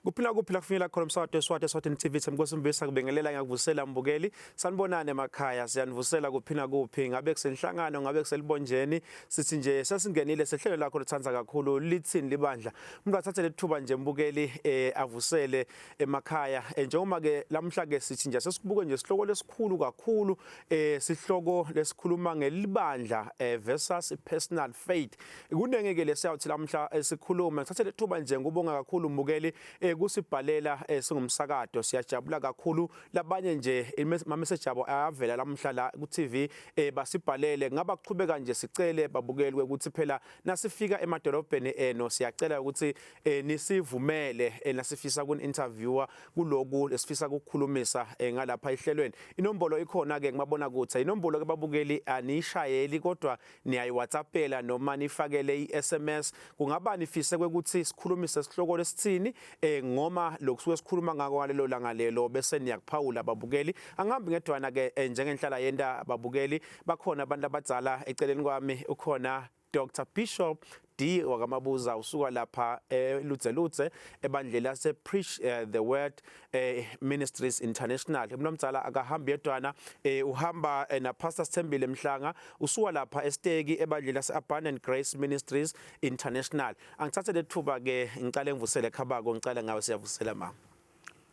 Kuphila kuphi la kufinyela khona umsakazo weSwati eSwatini TV Themkosi Mbisa kubingelela ngiyakuvusela mbukeli. Sanibonani emakhaya siyanivusela kuphi nakuphi ngabe kusenhlangano ngabe kuselibonjeni sithi nje sesingenile sehlelo lakho lithanda kakhulu lithini libandla. Umuntu athathe lethuba nje mbukeli eh avusele emakhaya eh, njengoba ke lamhla ke sithi nje sesibuke nje isihloko lesikhulu kakhulu eh sihloko lesikhuluma ngelibandla eh, versus personal faith. Kunenge ke lesiyawuthi lamhla esikhuluma ngithathe lethuba nje ngubonga kakhulu mbukeli eh, kusibhalela eh, singumsakato siyajabula kakhulu labanye nje ma message abo ayavela lamhla la ku TV eh, basibhalele ngaba kuchubeka nje sicele babukeli ukuthi phela nasifika emadolobheni eno siyacela ukuthi nisivumele nasifisa kun interviewer kuloku lesifisa ukukhulumisa ngalapha ehlelweni inombolo ikhona ke ngibabona kuthi inombolo ke babukeli anishayeli kodwa niyayiwhatsappela noma nifakele i-SMS kungaba nifise ukuthi sikhulumise sihloko lesithini eh ngoma lokusuke sikhuluma ngako ngalelo langa lelo bese niyakuphawula babukeli angihambi ngedwana ke eh, njengenhlala yenta babukeli bakhona abantu abadzala eceleni kwami ukhona Dr Bishop D wakamabuza usuka lapha eLudzeludze ebandleni lase Preach eh, the Word eh, Ministries International umuntu omdala akahambi yedwana eh, uhamba na Pastor Sithembile Mhlanga usuka lapha eSteki ebandleni lase Abundant Grace Ministries International angithathe lethuba ke ngicale ngivusele khabako ngicale ngawe siyavusela mama.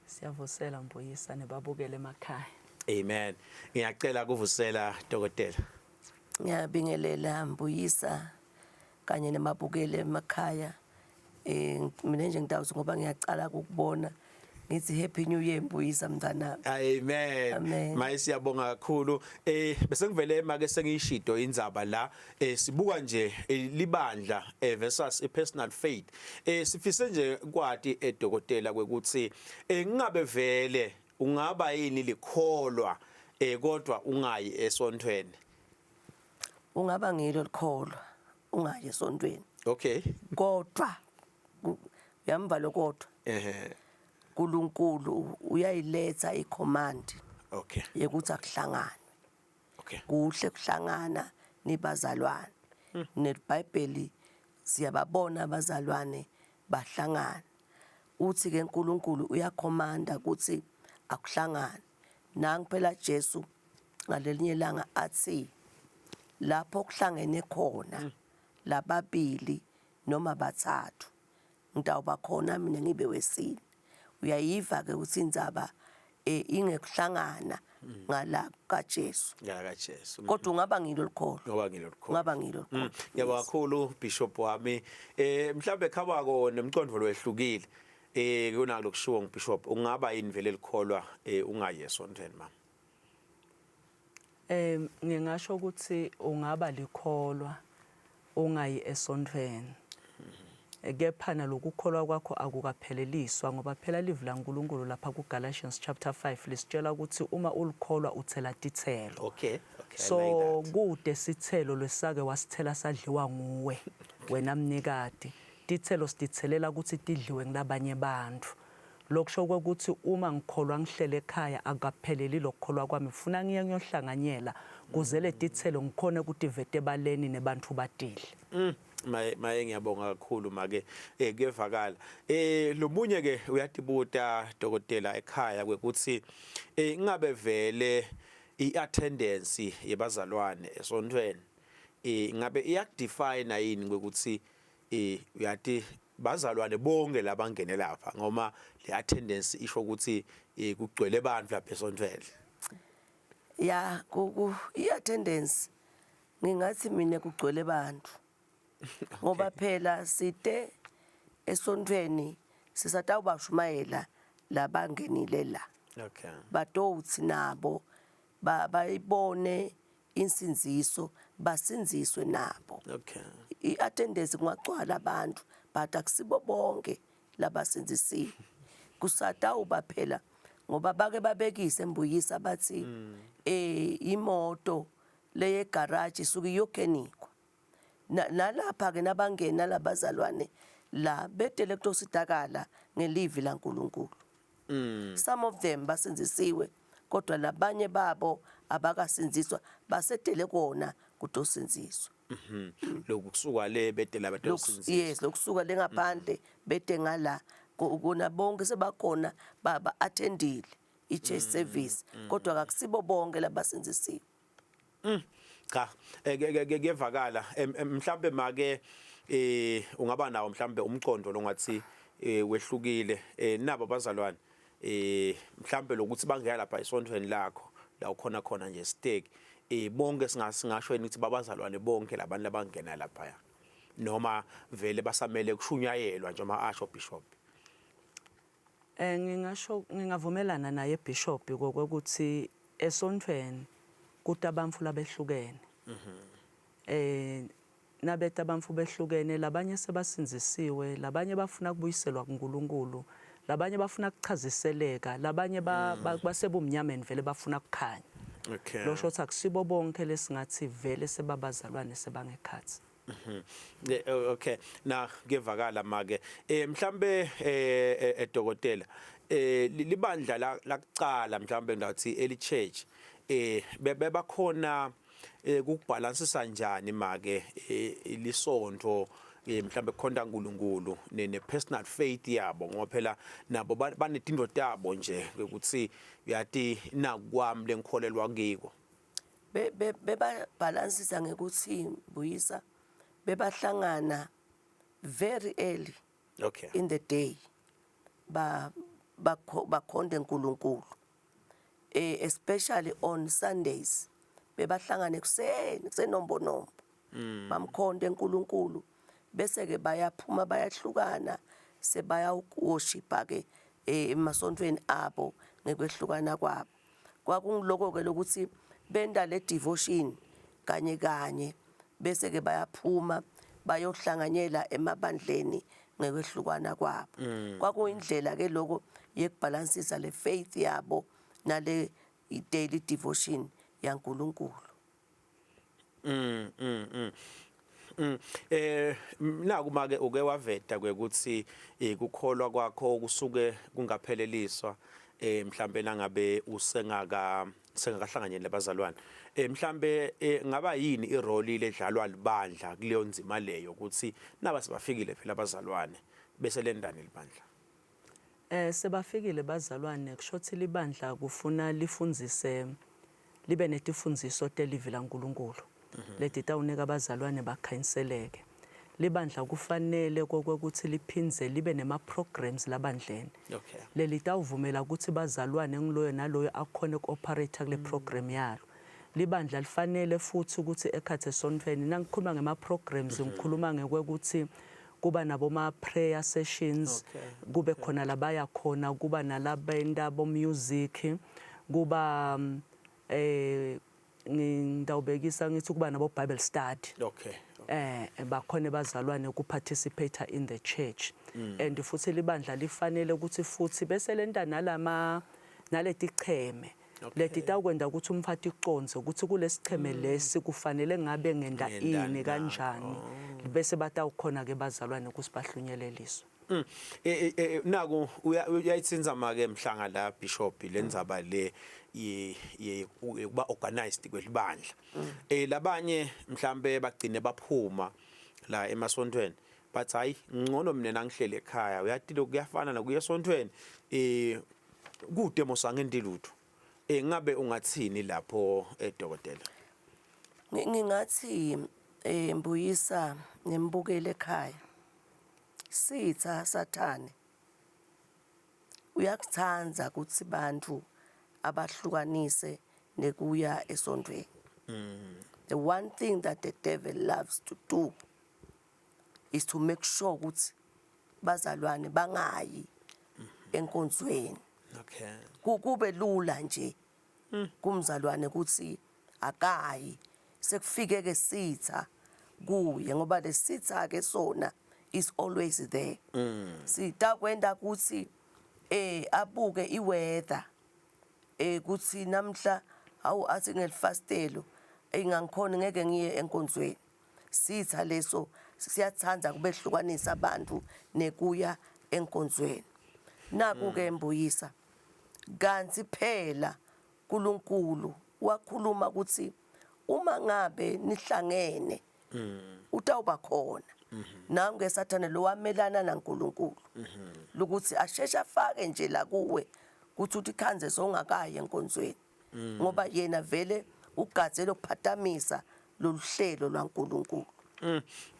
Siyavusela Mbuyisa nebabukele emakhaya. Amen. Ngiyacela kuvusela dokotela. Ngiyabingelela Mbuyisa kanye nemabukele emakhaya. Eh mina nje ngidawuthi ngoba ngiyacala ukubona ngithi happy new year Mbuyisa mntanami. Amen. Amen. Maye siyabonga kakhulu. Eh bese ngivele make sengiyishido indzaba la eh sibuka nje eh, libandla eh, versus i personal faith. Eh sifise nje kwati edokotela kwekuthi eh ngingabe vele ungaba yini likholwa eh kodwa ungayi esontweni. Ungaba ngilo likholwa ungayi esontweni. Okay. Kodwa uyamva lo kodwa. Ehhe. uNkulunkulu uyayiletha icommand Okay. yekuthi akuhlangane. Okay. Kuhle kuhlangana nibazalwane. NeBhayibheli siyababona abazalwane bahlangana. Uthi ke uNkulunkulu uyakhomanda ukuthi akuhlangane. Nangu phela Jesu ngalelinye ilanga athi lapho kuhlangene khona lababili noma bathathu ngitawuba khona mina ngibe wesine. Uyayiva ke ukuthi indzaba eh ingekuhlangana ngala kaJesu. Ngala kaJesu. Kodwa ungaba ngilo likholwa. Ngoba ngilo likholwa. Ungaba ngilo likholwa. Ngiyabonga kakhulu Bishop wami. Eh mhlambe khabako nemcondvo lwehlukile. Eh kunalo kushiwo ngBishop ungaba yini vele likholwa eh ungayi esontweni mama. Eh ngingasho ukuthi ungaba likholwa ungayi esontweni. Kepha nalokukholwa kwakho akukapheleliswa ngoba phela livi laNkulunkulu lapha kuGalatians chapter 5 lisitshela ukuthi uma ulikholwa uthela tithelo. Okay. Okay. I So like that. kude sithelo lesake wasithela sadliwa nguwe wena mnikati. Tithelo sitithelela ukuthi tidliwe ngilabanye bantu. Lokusho ukuthi uma ngikholwa ngihlele ekhaya akapheleli lokukholwa kwami funa ngiye ngiyohlanganyela kuze letithelo ngikhone ukuthi ebaleni nebantu badile. Maye maye ngiyabonga kakhulu make eh kuyevakala. Eh lomunye ke uyatibuta dokotela ekhaya kwekuthi eh ingabe vele iattendance yebazalwane esontweni eh ingabe iyakudefine yini kwekuthi eh uyati bazalwane bonke labangene lapha ngoba le attendance isho ukuthi eh kugcwele abantu lapha esontweni. Ya ku i-attendance ngingathi mina kugcwele abantu. Ngoba phela site esontweni sisatawubashumayela labangenile la. Okay. Batowuthi nabo bayibone insindziso basindziswe nabo. Okay. I-attendance kungagcwala abantu but akusibo bonke labasindzisiwe. Kusatawuba phela ngoba bake babekise embuyisa bathi eh imoto leye garage isuke iyokenikwa. Nalapha ke nabangena labazalwane la bedele kutosidakala ngelivi laNkulunkulu. Some of them basindzisiwe kodwa labanye babo abakasindziswa basedele kona kutosindziswa. Lokhu kusuka le bedela Yes, lokusuka lengaphandle bede ngala. Kona bonke sebakhona ba attendile i-church service, kodwa akusibo bonke labasindzisiwe. Cha, kuyevakala. Mhlambe make ungaba nawo mhlambe umcondo longathi wehlukile nabo abazalwane, mhlambe lokuthi bangena lapha esontweni lakho la ukhona khona nje stake, bonke singasho ukuthi babazalwane bonke labantu labangena lapha, noma vele basamele kushunyayelwa njengoba asho bishop? Ngingasho ngingavumelana naye bishop kokuthi esontweni kutabantfu labehlukene. Nabeta abantfu behlukene, labanye sebasindzisiwe, labanye bafuna kubuyiselwa kuNkulunkulu, labanye bafuna kuchaziseleka, labanye basebumnyameni vele bafuna kukhanya. Losho ukuthi akusibo bonke lesingathi vele sebabazalwane sebangekhathi. Okay, na kuyevakala make. Mhlambe dokotela, libandla lakucala mhlambe ngathi eli church bebakhona kukubalansisa njani make lisonto, mhlambe kukhonta uNkulunkulu ne personal faith yabo, ngoba phela nabo banetindo tabo nje ukuthi uyati nakwami lengikholelwa kiko? Bebabhalansisa ngekuthi, Buyisa, bebahlangana very early in the day, ba bakhonde uNkulunkulu, especially on Sundays. Bebahlangana ekuseni kusenombonombo, bamkhonde uNkulunkulu, bese ke bayaphuma, bayahlukana, sebaya worship ke emasontweni abo ngekwehlukana kwabo. Kwakungiloko ke lokuthi benda le devotion kanye kanye, bese ke bayaphuma bayohlanganyela emabandleni ngekwehlukana kwabo. Kwakuyindlela ke lokho yekubhalansisa le faith yabo nale daily devotion yaNkulunkulu. Naku make uke waveta kwekuthi kukholwa kwakho kusuke kungapheleliswa mhlambe nangabe usengaka sengakahlanganyeli labazalwane. Mhlambe ngaba yini irole ledlalwa libandla kuleyo ndzima leyo, ukuthi naba sebafikile phela abazalwane, bese lendani libandla? Sebafikile bazalwane, kushothi libandla kufuna lifundzise, libe netifundziso telivi laNkulunkulu leti tawunika abazalwane bakhanyiseleke. Libandla kufanele kokwekuthi liphindze libe nema programs labandleni leli tawuvumela ukuthi bazalwane ngiloyo naloyo akhone ku-operate kule program yalo. Libandla lifanele futhi ukuthi ekhathe esontweni, nangikhuluma ngema programs, ngikhuluma ngekwekuthi kuba nabo ma prayer sessions, kube khona labaya khona, kuba nalabenta bo music, kuba ngitawubekisa ngithi kuba nabo Bible study. Bakhona bazalwane ku participate in the church, and futhi libandla lifanele ukuthi futhi bese lenta nalama naleticheme leti tawukwenda ukuthi umfati ucondze ukuthi kulesicheme lesi kufanele ngabe ngenda Ngenda ini na. kanjani, bese batawukhona ke bazalwane ukuthi bahlunyeleliswe. Naku uyayitsinza make Mhlanga la bishop lendzaba le ye kuba organized kwelibandla. Labanye mhlambe bagcine baphuma la emasontweni, bathi hayi, ngcono mina nangihlele ekhaya, uyati lokhu kuyafana nokuya esontweni, kude mos angenti lutho. Ngabe ungathini lapho, dokotela? Ngingathi Mbuyisa nembukele ekhaya, sitha sathane uyakuthanda ukuthi bantu abahlukanise nekuya esontweni. The one thing that the devil loves to do is to make sure ukuthi bazalwane bangayi enkonzweni. Kube lula nje kumzalwane ukuthi akayi, sekufike ke sitha kuye, ngoba lesitha ke sona is always there. Sitakwenda ukuthi abuke iweather, kuthi namhla awu athi ngelifastelo engangikhona ngeke ngiye enkonzweni. Sitha leso siyathanda kubehlukanisa abantu nekuya enkonzweni. Naku ke Mbuyisa, kanti phela uNkulunkulu wakhuluma ukuthi uma ngabe nihlangene utawuba khona. Nangu ke Sathane lo wamelana naNkulunkulu. Lokuthi asheshe afake nje la kuwe kuthi uthi khanze songakayi enkonzweni. Ngoba yena vele ugadze lokuphatamisa loluhlelo lwaNkulunkulu.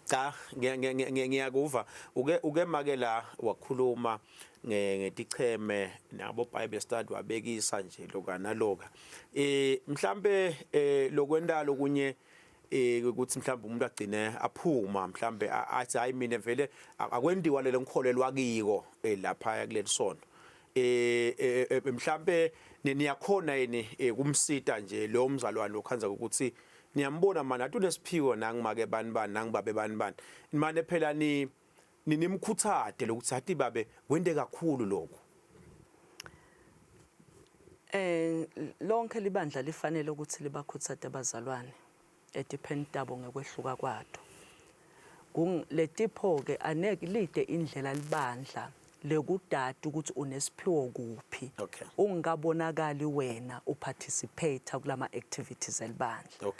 Cha, ngiyakuva. Uke make la wakhuluma ngeticheme nabo Bible study, wabekisa nje loka naloka. Mhlambe lokwenta lokunye ukuthi mhlambe umuntu agcine aphuma, mhlambe athi, "Hayi, mina vele akwentiwa lelo ngikholelwa kiko lapha kuleli sonto." Mhlambe niyakhona yini kumsita nje lo mzalwane okhanza ukuthi niyambona manje athi unesiphiwo, nangimake bani bani, nangibabe bani bani, mane phela ni nimkhuthade lokuthi athi, "Babe, wente kakhulu lokho"? Lonke libandla lifanele ukuthi libakhuthate abazalwane etipheni tabo ngekwehluka kwato. Letipho ke aneke lide indlela libandla lekudata ukuthi unesiphiwo kuphi. Ungabonakali wena uparticipate kulama activities elibandla.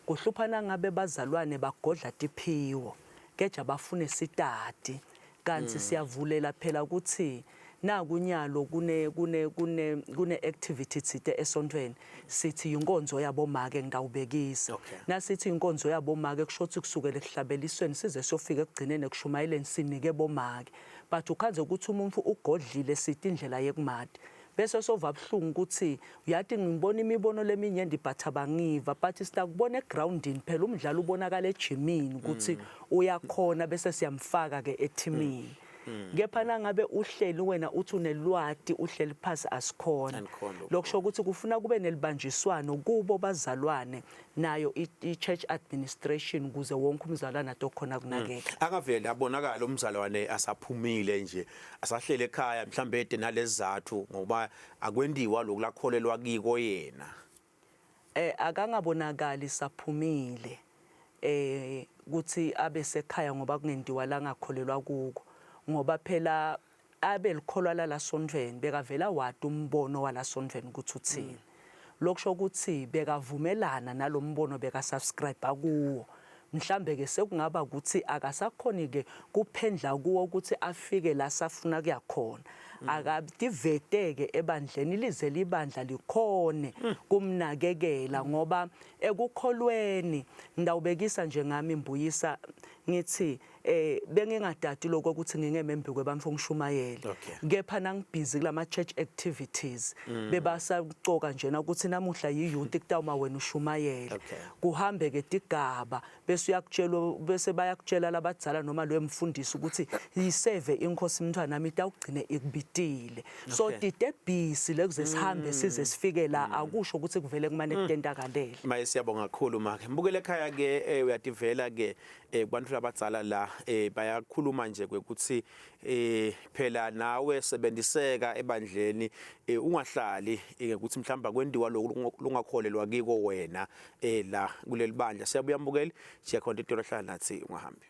Kuhlupha ngabe bazalwane bagodla tiphiwo keja bafune sitati, kanti siyavulela phela ukuthi nakunyalo kune activity tsite esontweni, sithi inkonzo yabomake, ngitawubekisa. Nasithi inkonzo yabomake, kusho ukuthi kusukela ekuhlabelisweni size siyofika ekugcineni ekushumayeleni sinike bomake, but ukhanze ukuthi umuntu ugodlile sithi indlela yekumati, bese sova buhlungu ukuthi uyathi, "Ngibona imibono leminye but abangiva," but sitakubona egroundini phela, umdlalo ubonakala ejimini ukuthi uyakhona, bese siyamfaka ke ethimini. Kepha nangabe uhleli wena uthi unelwati, uhleli phasi, asikhona. Anikhona lokho. Lokusho ukuthi kufuna kube nelibanjiswano kubo bazalwane nayo i-church administration ukuze wonke umzalwane atokhona kunakekela. Akavele abonakala umzalwane asaphumile nje, asahlele ekhaya, mhlambe ede nalezathu ngoba akwentiwa lokhu lakholelwa kiko yena. Akangabonakali saphumile kuthi abe sekhaya ngoba kungentiwa la ngakholelwa kuko, ngoba phela abe likholwa lala sontweni, bekavela wati umbono wala sontweni ukuthi uthini. Lokusho ukuthi bekavumelana nalombono, beka-subscribe kuwo. Mhlambe ke sekungaba ukuthi akasakhoni ke kuphendla kuwo ukuthi afike la safuna kuya khona, akativete-ke ebandleni lize libandla likhone kumnakekela, ngoba ekukholweni ngidawubekisa nje ngami, Mbuyisa, ngithi bengingadadi lokho ukuthi ngingeme embi kwebantfu ngishumayele. Kepha nangibhizi kulama church activities, bebasacoka njena ukuthi namuhla yi-youth, kutawuma wena ushumayele. Kuhambe ke tigaba, bese uyakutshela, bese bayakutshela labadzala noma lo mfundisi ukuthi yiseve inkosi mntwana nami, itawugcine ikubitile. So titebhisi lekuze sihambe size sifike la, akusho ukuthi kuvele kumane kutentakalele. Maye, siyabonga kakhulu make. Mbukele ekhaya ke, uyativela ke kubantu labadzala la, bayakhuluma nje kwekuthi phela nawe sebenziseka ebandleni, ungahlali ukuthi mhlawumbe kwentiwa lokhu longakholelwa kiko wena la kuleli bandla. Siyabuya mbukeli, siyakhona into hlala nathi, ungahambi.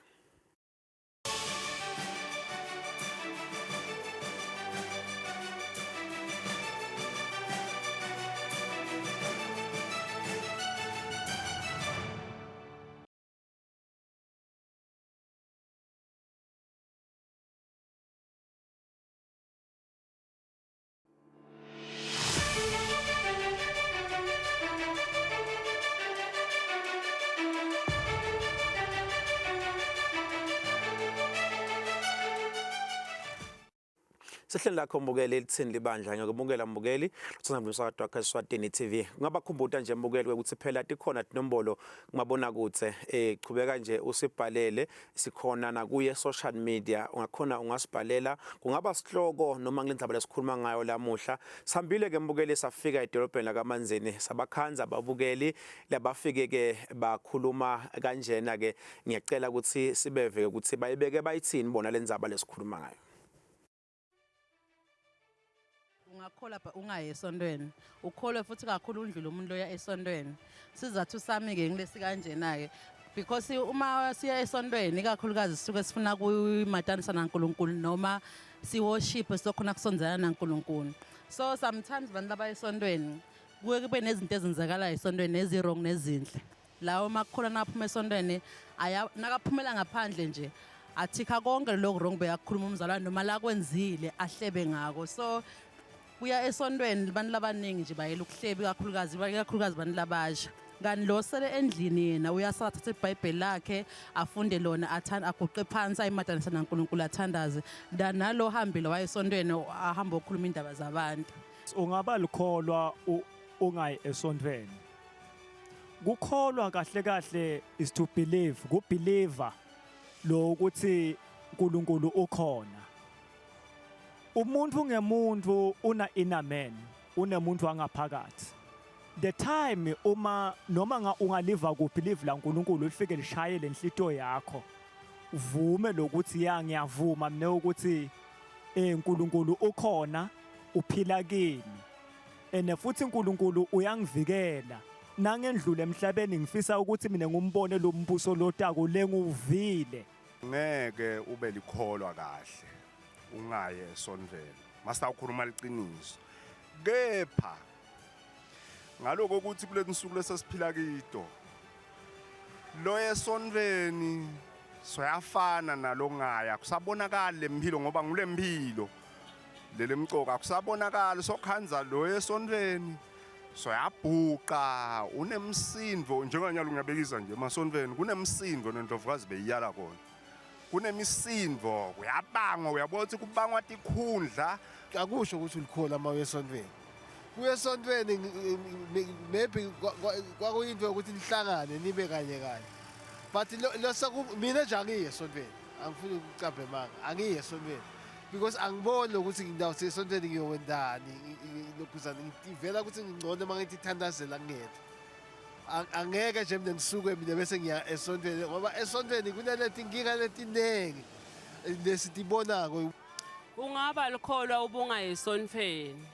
Sehleni lakho mbukeli, elithini libandla? Ngiyakumukela mbukeli luthanda umsakazo wakho Eswatini TV. Ngabakhumbuta nje mbukeli ukuthi phela tikhona tinombolo kumabonakudze, chubeka nje usibhalele, sikhona nakuye social media, ungakhona ungasibhalela, kungaba sihloko noma kulenzaba lesikhuluma ngayo lamuhla. Sihambile ke mbukeli, safika edolobheni lakaManzini, sabakhanza ababukeli labafike ke bakhuluma kanjena ke. Ngiyacela ukuthi sibeve ukuthi bayibeke bayithini bona lenzaba lesikhuluma ngayo. Ungakholwa ungayi esontweni, ukholwe futhi kakhulu undlule umuntu oya esontweni. Sizathu sami-ke ngilesi kanjena-ke, because uma siya esontweni, ikakhulukazi sisuke sifuna kuyimatanisa naNkulunkulu noma si-worship, sizokhona kusondelana naNkulunkulu. So sometimes abantu labaya esontweni kuye kube nezinto ezenzakalayo esontweni ezi-wrong nezinhle. Lawo makholwa naphuma esontweni aya nakaphumela ngaphandle nje athikha konke lokhu wrong bekakhuluma umzalwane noma lakwenzile ahlebe ngako. So kuya esontweni abantu labaningi nje bayela ukuhlebi kakhulukazi kakhulukazi abantu labasha. Kanti lo sele endlini yena uyasala athathe ibhayibheli lakhe afunde lona athanda aguqe phansi ayimatanise naNkulunkulu athandaze. Nalo hambile waye esontweni ahamba okhuluma indaba zabantu. Ungaba likholwa ungayi esontweni. Kukholwa kahle kahle is to believe, kubeliever lo ukuthi uNkulunkulu ukhona. Umuntu ngemuntu una inner man, unemuntu angaphakathi. The time uma noma ungaliva kuphi live la uNkulunkulu lifike lishaye lenhlito yakho. Uvume lokuthi ya ngiyavuma mina ukuthi uNkulunkulu ukhona uphila kimi. Ene futhi uNkulunkulu uyangivikela. Nangendlule emhlabeni ngifisa ukuthi mina ngumbone lo mbuso lotako lenguvile. Ngeke ube likholwa kahle ungaye esontweni. Masawukhuluma liqiniso. Kepha ngaloko ukuthi kulensuku lesesiphila kito lo esontweni soyafana nalongaya kusabonakala lempilo ngoba ngulempilo lelemcoka kusabonakala sokhanza lo esontweni soyabhuqa unemsindo njenganyalo ngiyabekisa nje emasontweni kunemsindo nendlovukazi beyiyala kona kunemisindo kuyabangwa uyabona ukuthi kubangwa tikhundla. Akusho ukuthi ulikhola uma uya esontweni. Kuya esontweni maybe kwakuyinto yokuthi nihlangane nibe kanye kanye. But lo mina nje angiyi esontweni. Angifuni ukucabhe manga. Angiyi esontweni. Because angiboni ukuthi ngindawuthi esontweni ngiyokwendani lokhuzana ngivela ukuthi ngingcono uma ngithi thandazela ngedwa. Angeke nje mina ngisuke mina bese ngiya esontweni ngoba esontweni kunaleti inkinga letiningi lesitibonako. Ungaba likholwa ubungayisontweni.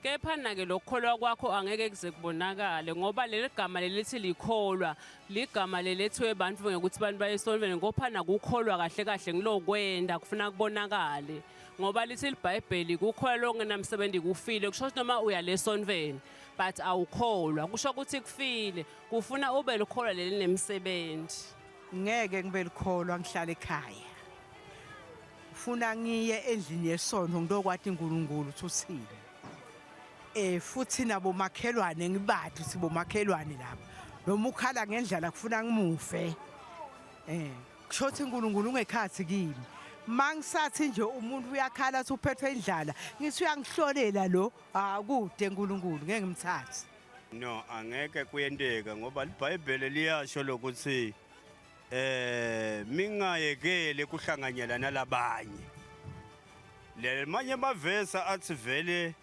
Kepha nake lokukholwa kwakho angeke kuze kubonakale ngoba leli gama lelithi likholwa ligama lelethiwe bantu ngekuthi bantu baye esontweni ngopha nakukholwa kahle kahle ngilokwenda kufuna kubonakale ngoba lithi iBhayibheli kukholwa longenamsebenzi kufile kusho ukuthi noma uya lesontweni but awukholwa kusho ukuthi kufile kufuna ube likholwa leli nemsebenzi. Ngeke ngibe likholwa ngihlale ekhaya. Ufuna ngiye endlini yesonto ngiyokwati uNkulunkulu ukuthi uthini. Futhi nabo makhelwane ngibadi ukuthi bomakhelwane lapha. Noma ukhala ngendlala kufuna ngimuve. Kusho ukuthi uNkulunkulu ungekhathi kimi. Mangisathi nje umuntu uyakhala athi uphethwe indlala, ngithi uyangihlolela lo, akude uNkulunkulu ngeke ngimthathe. No, angeke kuyenteka ngoba iBhayibheli liyasho lokuthi mingayekele kuhlanganyela nalabanye. Le manye mavesa athi vele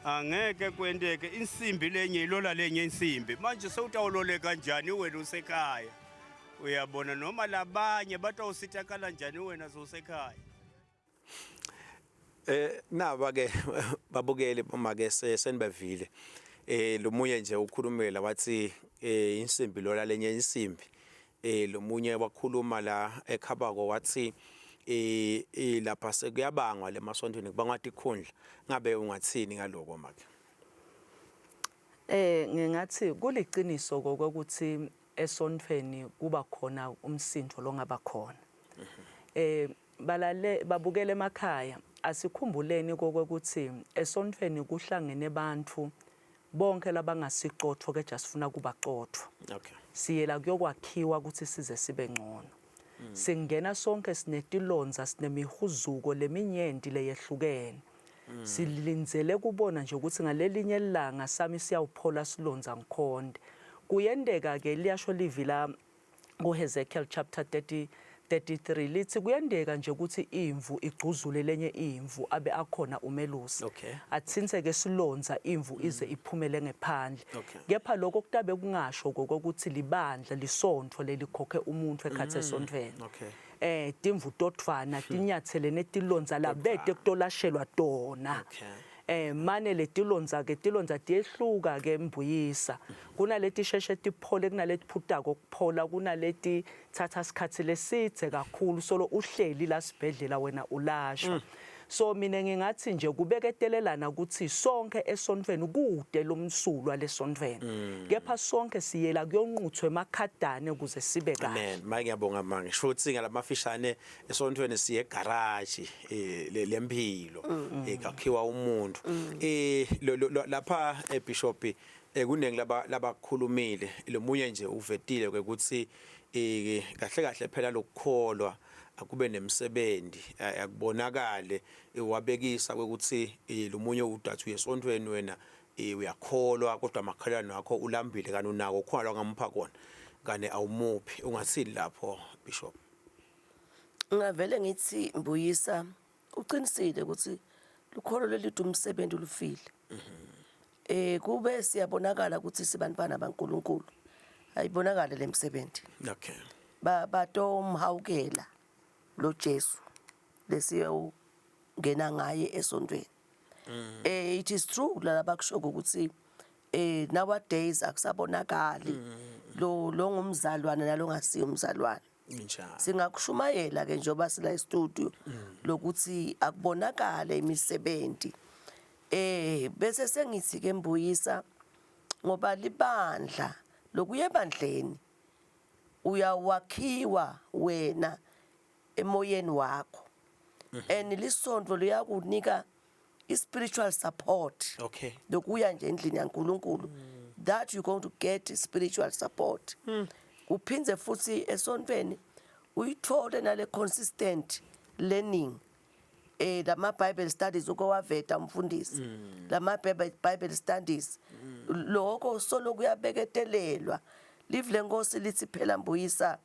angeke kwenteke insimbi lenye ilola lenye insimbi. Manje sewutawulole kanjani wena usekhaya? Uyabona noma labanye batawusitakala kanjani wena sewusekhaya? Naba ke babukeli bomake senibavile. Lomunye nje ukhulumela wathi insimbi lola lenye insimbi. Lomunye wakhuluma la ekhabako wathi lapha sekuyabangwa lemasontweni kubangwa tikhundla. Ngabe ungathini ngaloko make? Ngingathi kuliciniso kokuthi esontweni kuba khona umsindo longaba khona. Balale babukele emakhaya asikhumbuleni kokuthi esontweni kuhlangene abantu bonke labangasiqotho ke just sifuna kuba qotho. Okay. Siyela kuyokwakhiwa ukuthi size sibe ngcono. Singena sonke sinetilonza sinemihuzuko leminyenti leyehlukene. Silindzele kubona nje ukuthi ngalelinye ilanga sami siyawuphola silonza ngikhonde. Kuyendeka ke liyasho livi la kuHezekiel chapter 33 lithi kuyendeka nje ukuthi imvu igcuzule lenye imvu abe akhona umelusi. Okay. Athintseke silonza imvu ize iphumele ngephandle. Okay. Kepha lokho kutabe kungasho kokuthi libandla lisontfo lelikhokhe umuntu ekhathe esontfweni. Okay. Timvu todvwana tinyathele netilonza labete kutolashelwa tona. Okay. Mane letilonza ke tilonza tiyehluka ke mbuyisa. Kunaleti sheshe tiphole kunaleti phutako kuphola kunaleti thatha isikhathi lesidze kakhulu solo uhleli la sibhedlela wena ulashwa. So mina ngingathi nje kubeketelelana ukuthi sonke esontweni kude lomsulwa lesontweni, kepha sonke siyela kuyonquthwa emakhadane ukuze sibe kahle. Amen. Maye, ngiyabonga mange. Shuthi ngalamafishane, esontweni siye egarage lempilo kwakhiwa umuntu. Lapha eBishop, kunengi laba labakhulumile. Lomunye nje uvetile ukuthi kahle kahle phela lokukholwa akube nemsebenzi, akubonakale. Wabekisa ukuthi lomunye udathi uyesontweni, wena uyakholwa, kodwa makhelwane wakho ulambile, kanti unako khona la ongamupha kona, kane awumuphi. Ungathini lapho, Bishop? Ngavele ngithi, Mbuyisa, uqinisile ukuthi lukholo lelide umsebenzi ulufile. Kube siyabonakala ukuthi sibantwana baNkuluNkulu. Ayibonakala lemsebenzi. Ba batomhawukela lo Jesu lesiyo ngena ngaye esontweni. It is true laba kusho ukuthi nowadays akusabonakali lo ngumzalwane nalongasiyo umzalwane. Njalo. Singakushumayela ke njengoba sila e-studio lokuthi akubonakale imisebenzi. Bese sengithi ke, Mbuyisa, ngoba libandla lokuya ebandleni uyawakhiwa wena emoyeni wakho, and lisonto liyakunika i-spiritual support. Lokuya nje endlini yaNkuluNkulu, that you going to get spiritual support. Uphindze futhi esontweni uyithole nale consistent learning, lama Bible studies ukowaveta umfundisi, lama Bible studies lokho solo kuyabeketelelwa. Live lenkosi lithi phela, Mbuyisa,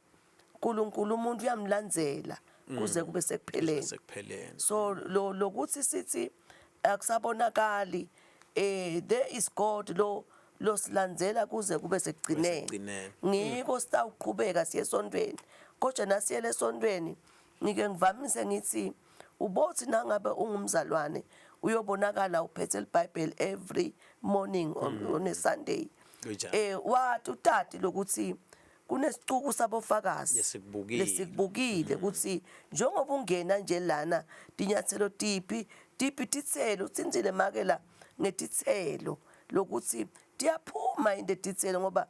uNkulunkulu umuntu uyamlandzela kuze kube sekupheleni. Sekupheleni. So lo lokuthi sithi akusabonakali, there is God lo losilandzela kuze kube sekugcineni. Sekugcineni. Ngiko sitawuqhubeka siye esontweni, kodwa nasiyele esontweni ngike ngivamise ngithi ubothi nangabe ungumzalwane uyobonakala uphethe iBhayibheli every morning on a Sunday. Kunjalo. Wathi utati lokuthi kunesicuku sabofakazi Lesikubukile. Lesikubukile ukuthi njengoba ungena nje lana, tinyathelo tiphi tiphi, titselo utsintsile make la ngetitselo lokuthi tiyaphuma into etitselo, ngoba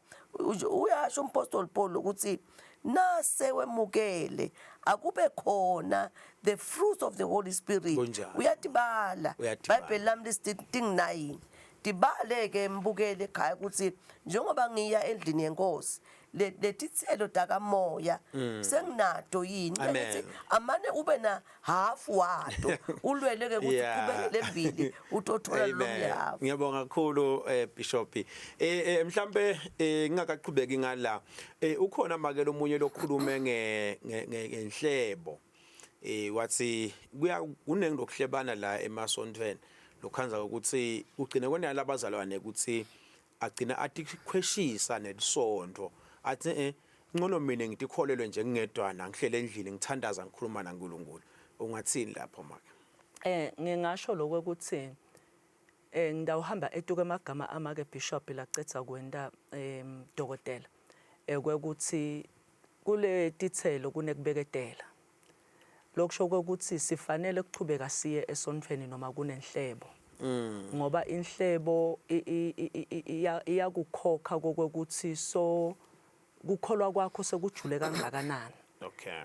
uyasho umpostoli Paul ukuthi nase wemukele akube khona the fruit of the Holy Spirit. Kunjalo. Uyatibala. Uyatibala. Bible lami lisithi ting-9 tibale ke, mbukele ekhaya, ukuthi njengoba ngiya endlini yenkosi, letitselo takamoya senginato yini? Amen. Ngithi amane ube na half wato, ulwele ke ukuthi uqhubekele embili utothola lo Amen. half. Ngiyabonga kakhulu, Bishop. Mhlambe ngingakaqhubeki ngala, ukhona makelo omunye lokhulume ngenhlebo. Wathi kuya kunengi lokuhlebana la emasontweni, lokhanza ukuthi ugcine konala abazalwane ukuthi agcina athi khweshisa nelisonto, athi ngcono mina ngitikholelwe nje ngingedwana, ngihlele endlini, ngithandaza, ngikhuluma naNkulunkulu. Ungathini lapho, make? Ngingasho lokho ukuthi ngidawuhamba etuke emagama amake Bishop lacetha kwenda dokotela kwekuthi kule titselo kunekubeketela. Lokusho ukuthi sifanele ukuchubeka siye esontweni noma kunenhlebo, ngoba inhlebo iyakukhokha kokuthi so kukholwa kwakho sekujule kangakanani.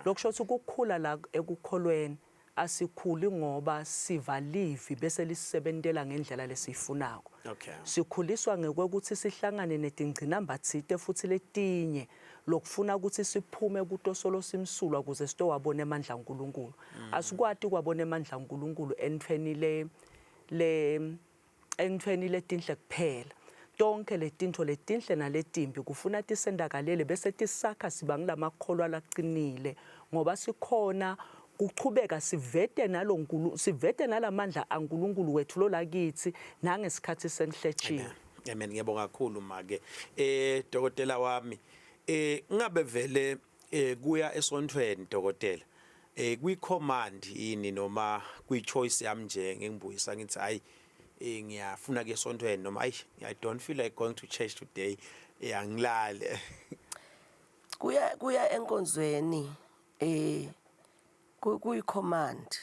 Lokusho ukuthi ukukhula la ekukholweni, asikhuli ngoba siva livi bese lisebentela ngendlela lesiyifunako. Sikhuliswa ngekwekuthi sihlangane netingcinamba tsite futhi letinye lokufuna ukuthi siphume kuto solo simsulwa ukuze sitowabona emandla aNkulunkulu. Asikwati kwabona emandla aNkulunkulu entfweni le entfweni letinhle kuphela. Tonke letintfo letinhle naletimbi kufuna tisendakalele bese tisakha siba ngulamakholwa laqinile, ngoba sikhona kuchubeka sivete nalonkulu, sivete nalamandla aNkulunkulu wethu lolakithi nangesikhathi senhletshiwe. Amen. Amen. Ngiyabonga kakhulu, make. Dokotela wami, ngabe vele kuya esontweni, dokotela, kwi command yini noma kwi choice yami nje ngingibuyisa ngithi hayi, ngiyafuna kuya esontweni, noma ayi, I don't feel like going to church today, angilale? Kuya enkonzweni kuyi command.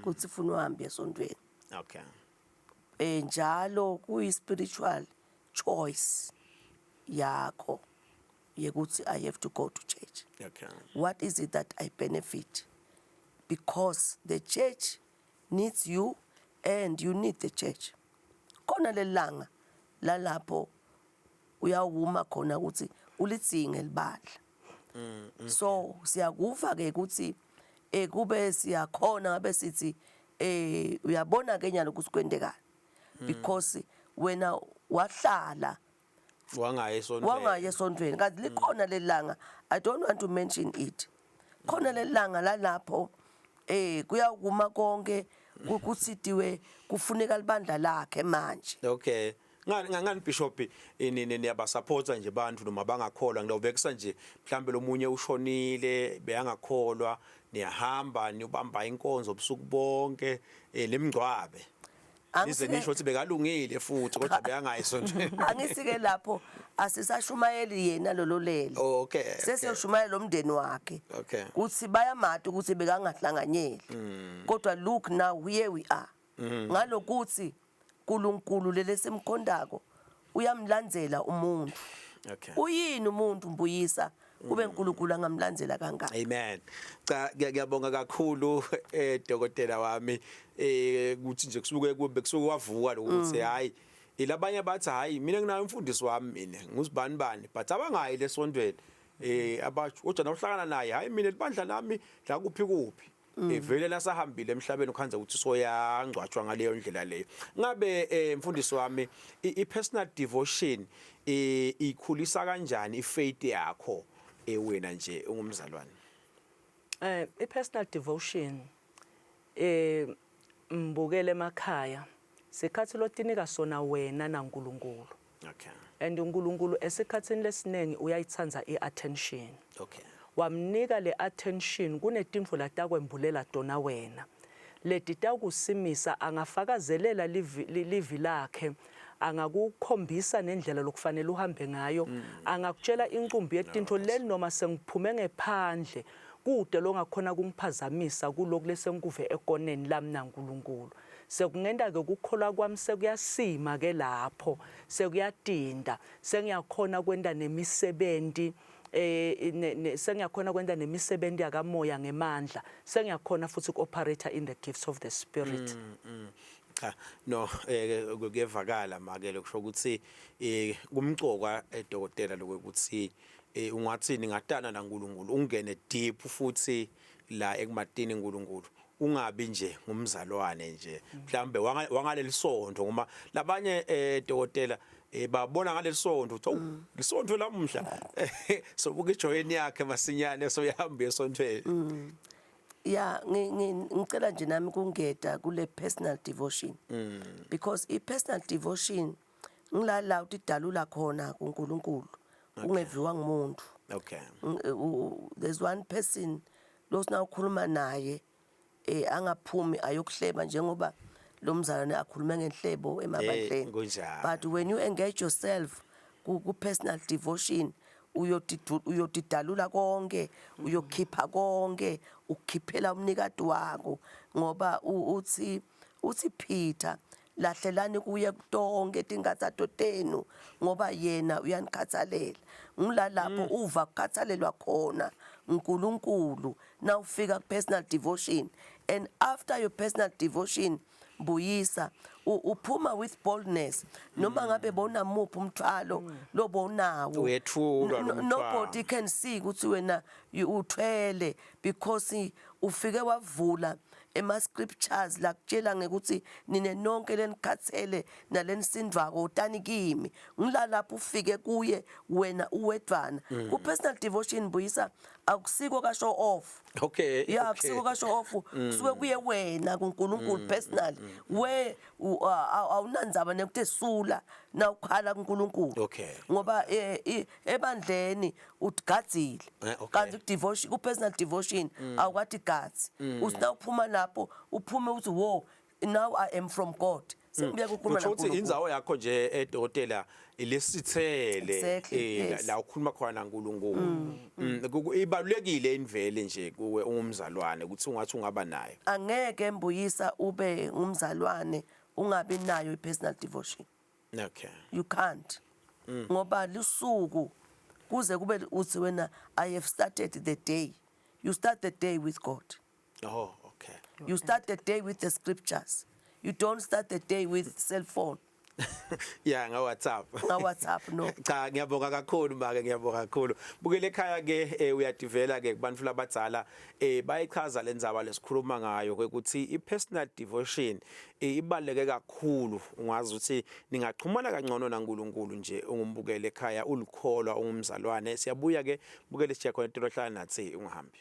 Kuthi funa uhambe esontweni. Okay. Njalo kuyi spiritual choice yakho yekuthi I have to go to church. Okay. What is it that I benefit? Because the church needs you and you need the church. Khona lelanga lalapho uyawuma khona ukuthi ulidzinge libandla. So siyakuva ke ukuthi kube siyakhona ngabe sithi uyabona ke nyalo ukuthi kwentekani, because wena wahlala wangaye esontweni. Wangaye esontweni, kanti likhona lelanga, I don't want to mention it, khona lelanga lalapho kuyawuma konke kuthitiwe kufuneka libandla lakhe manje. Okay, ngani bishop, niyabasupporta nje abantu noma bangakholwa? Ngilobekisa nje mhlambe lomunye ushonile, beyangakholwa, niyahamba niyobamba inkonzo ubusuku bonke, lemngcwabe, nize nisho ukuthi bekalungile futhi kodwa beyangayi esontweni. Angisike lapho asisashumayeli yena lolo lele. Sesiyoshumayela lo mndeni wakhe kuthi bayamati ukuthi bekangahlanganyeli, kodwa look now, here we are. Ngalokuthi uNkulunkulu lelesimkhondako uyamlandzela umuntu. Uyini umuntu, Mbuyisa, kube uNkulunkulu angamlandzela kangaka? Amen. Cha, ngiyabonga kakhulu dokotela wami, ukuthi nje kusuke kube kusuke wavuka lokuthi hayi, ilabanye bathi hayi, mina nginayo umfundisi wami, mina nguzibani bani, but abangayi lesontweni abatsho, kodwa nawuhlangana naye, hayi, mina libandla lami la kuphi kuphi. Vele lasahambile emhlabeni, ukhanza ukuthi soyangcwatshwa ngaleyo ndlela leyo. Ngabe mfundisi wami, i personal devotion ikhulisa kanjani ifaith yakho, wena nje ungumzalwane? I-personal devotion, mbukele emakhaya, sikhathi lotinika sona wena naNkulunkulu. And uNkulunkulu esikhatsini lesinengi uyayithandza i-attention. Wamnika le attention, kunetinfo latakwembulela tona wena leti takusimisa, angafakazelela livi lakhe, angakukhombisa nendlela lokufanele uhambe ngayo, angakutshela incumbi yetinto leni noma sengiphume ngephandle kude longakhona kungiphazamisa kuloku lesengikuve ekoneni lami naNkulunkulu. Sekungenta ke kukholwa kwami sekuyasima ke lapho, sekuyatinda, sengiyakhona kwenta nemisebenti, sengiyakhona kwenta nemisebenti yakamoya ngemandla, sengiyakhona futhi ku-operate in the gifts of the spirit. Cha, no, kuyevakala make, lokusho ukuthi kumcoka, dokotela, lokuthi ungathi ningatana naNkulunkulu, ungene deep futhi la ekumatini uNkulunkulu, ungabi nje ngumzalwane nje mhlambe wangaleli sonto, ngoba labanye, dokotela, babona ngaleli sonto uthi, "Oh, lisonto lamhla," so buka ijoyini yakhe masinyane soyahamba esontweni. Ya, ngicela nje nami kungeda kule personal devotion, because i personal devotion ngila la utidalula khona kuNkulunkulu ungeviwa ngumuntu. There's one person lo sina ukhuluma naye, angaphumi ayokuhleba njengoba lo mzalwane akhulume ngenhlebo emabandleni. Kunjalo. But when you engage yourself ku personal devotion, uyotidalula konke, uyokhipha konke, ukhiphela umnikati wakho, ngoba uthi Peter, lahlelani kuye tonke tingathatho tenu ngoba yena uyanikhathalela. Ngila lapho uva kukhathalelwa khona uNkulunkulu nawufika ku personal devotion. And after your personal devotion, Buyisa, uphuma with boldness noma ngabe bona muphi umthwalo lobonawo. Uyethulwa lo mthwalo. Nobody can see ukuthi wena uthwele, because ufike wavula ema scriptures la kutshela ngekuthi nine nonke lenikhathele nalenisindvako, utani kimi. Ngila lapho ufike kuye wena uwedvana ku personal devotion, Buyisa, akusiko ka show off. Ya, akusiko ka show off, kusuke kuye wena kuNkulunkulu personally, we awunandzaba nekuthi esula na ukhala kuNkulunkulu. Ngoba ebandleni utigadzile. Kanti ku devotion, ku personal devotion, awukwathi gadzi. Uthi uphuma lapho, uphume uthi, "Wo, now I am from God." Sengibuya kukhuluma Kusho ukuthi naNkulunkulu. indzawo yakho nje edokotela lesithele Exactly, yes. la ukhuluma khona naNkulunkulu. Ibalulekile invele nje kuwe ungumzalwane ukuthi ungathi ungaba nayo. Angeke mbuyisa ube ngumzalwane ungabi nayo i-personal devotion. Okay. You can't. Ngoba lusuku kuze kube uthi wena I have started the day. You start the day with God. Oh, okay. You start the day with the scriptures. You don't start the day with cell phone. Yeah, nga WhatsApp. Nga WhatsApp, no. Cha, ngiyabonga kakhulu make, ngiyabonga kakhulu. Bukele ekhaya ke, uyadivela ke kubantu labadzala, bayichaza lendzaba lesikhuluma ngayo ukuthi i-personal devotion ibaluleke kakhulu. Ungazi ukuthi ningachumana kangcono naNkulunkulu nje ungumbukele ekhaya, ulikholwa, ungumzalwane. Siyabuya ke, bukele siya khona into hlala nathi, ungahambi.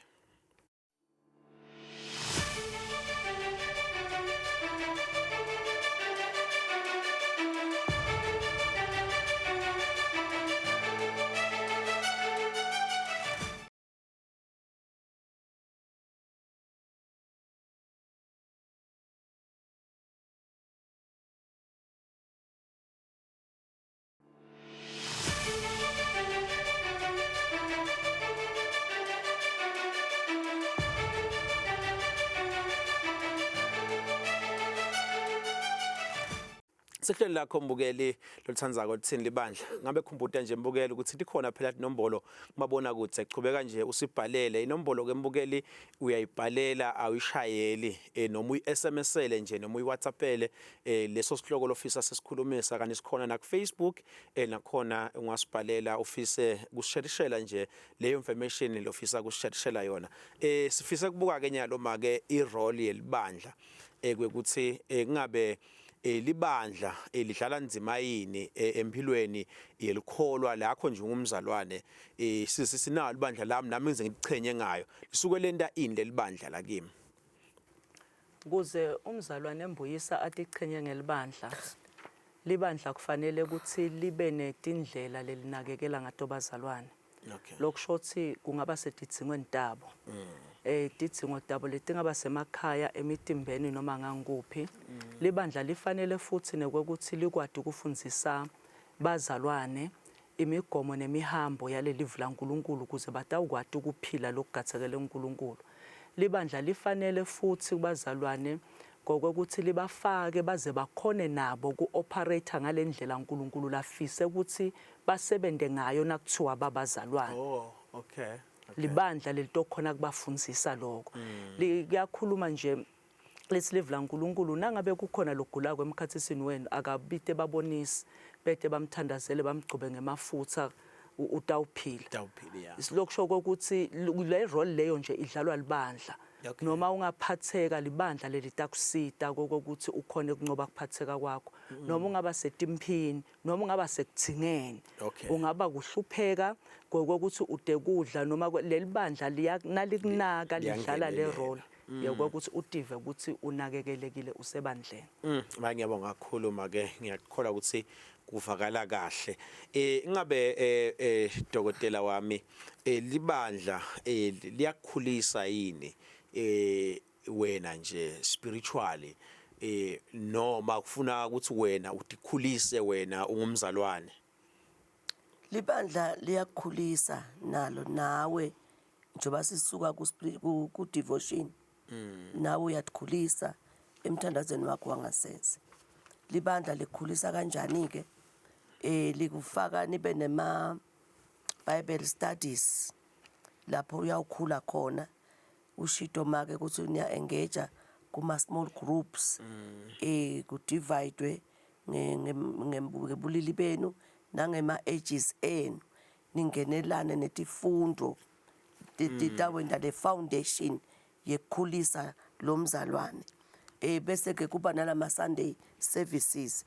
Sehlelo lakho mbukeli loluthandzako litsini libandla. Ngabe khumbuta nje mbukeli ukuthi likhona phela inombolo kumabona kude, chubeka nje usibhalele inombolo ke mbukeli, uyayibhalela awuyishayeli, noma uyi-SMS-ele nje noma uyi-WhatsApp-ele, leso sihloko lofisa sesikhulumisa. Kanti sikhona na ku Facebook, nakhona ungasibhalela ufise kusherishela nje leyo information lofisa kusherishela yona. Sifisa kubuka ke nyalo make i-role yelibandla, kwekuthi kungabe libandla lidlala nzima yini empilweni yelikholwa lakho nje ungumzalwane. Sinalo ibandla lami nami ngize ngichenye ngayo, lisuke lenta ini lelibandla lakimi? Kuze umzalwane embuyisa atichenye ngelibandla, libandla kufanele ukuthi libe netindlela lelinakekela ngato bazalwane. Lokusho ukuthi kungaba setidzingweni tabo, tidzingo tabo letingaba semakhaya, emitimbeni noma ngangikuphi. Libandla lifanele futhi nekwekuthi likwati ukufundzisa bazalwane imigomo nemihambo yaleli livi laNkulunkulu ukuze batawukwati ukuphila lokugatsekele uNkulunkulu. Libandla lifanele futhi kubazalwane ngokwekuthi libafake baze bakhone nabo ku-operate ngalendlela uNkulunkulu lafise ukuthi basebente ngayo nakuthiwa babazalwane. Oh, okay. Libandla lelitokhona kubafundzisa lokho. Liyakhuluma nje lethi livi laNkulunkulu, nangabe kukhona logulako emkhatsisini wenu akabite babonisi bete bamthandazele bamgcobe ngemafutha, utawuphila. Utawuphila, yeah. Silokusho ukuthi le role leyo nje idlalwa libandla. Noma ungaphatheka libandla lelitakusita kokuthi ukhone ukuncoba kuphatheka kwakho. Noma ungaba setimphini, noma ungaba sekuthingeni. Ungaba kuhlupheka kokuthi ude kudla noma leli bandla nalikunaka lidlala le role. Yokuthi utive ukuthi unakekelekile usebandleni. Manje ngiyabonga kakhulu make, ngiyakholwa ukuthi kuvakala kahle. Ingabe dokotela wami, libandla liyakukhulisa yini wena nje spiritually, noma kufuna ukuthi wena utikhulise wena ungumzalwane? Libandla liyakukhulisa nalo nawe njengoba sisuka ku devotion. Nawe uyatikhulisa emthandazweni wakho wangasese. Libandla likhulisa kanjani ke? Likufaka nibe nema Bible studies lapho uyawukhula khona. Ushito make ukuthi niya engage kuma small groups, ku divide ngebulili benu nangema ages enu, ningenelane netifundo titawenda le foundation yekukhulisa lo mzalwane. Bese ke kuba nalama Sunday services,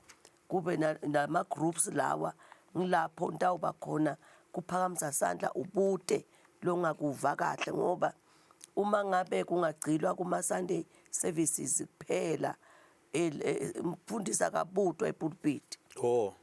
kube nama groups lawa ngilapho ntawuba khona kuphakamisa sandla ubute longakuva kahle, ngoba uma ngabe kungagcilwa kuma Sunday services kuphela, umfundisi akabutwa epulpit.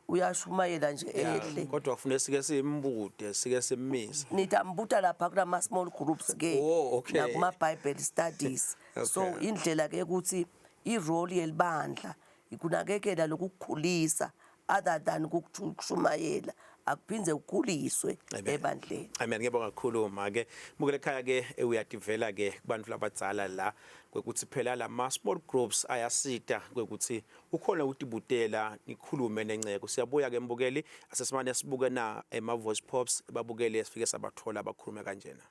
Uyashumayela nje ehle. Kodwa kufanele sike simbude, sike simmise. Nitambuta lapha kulama small groups ke. Oh, okay. Nakuma Bible studies. So indlela ke ukuthi i-role yelibandla Ikunakekela lokukukhulisa other than kukushumayela akuphindze kukhuliswe ebandleni. Amen. Ngiyabonga kakhulu make. Mukele ekhaya ke uyativela ke kubantu labadzala la kwekuthi phela lama small groups ayasita kwekuthi ukhona ukutibutela nikhulume nenceko. Siyabuya ke mbukeli asesimane sibuke na ema voice pops babukele sifike sabathola abakhulume kanjena.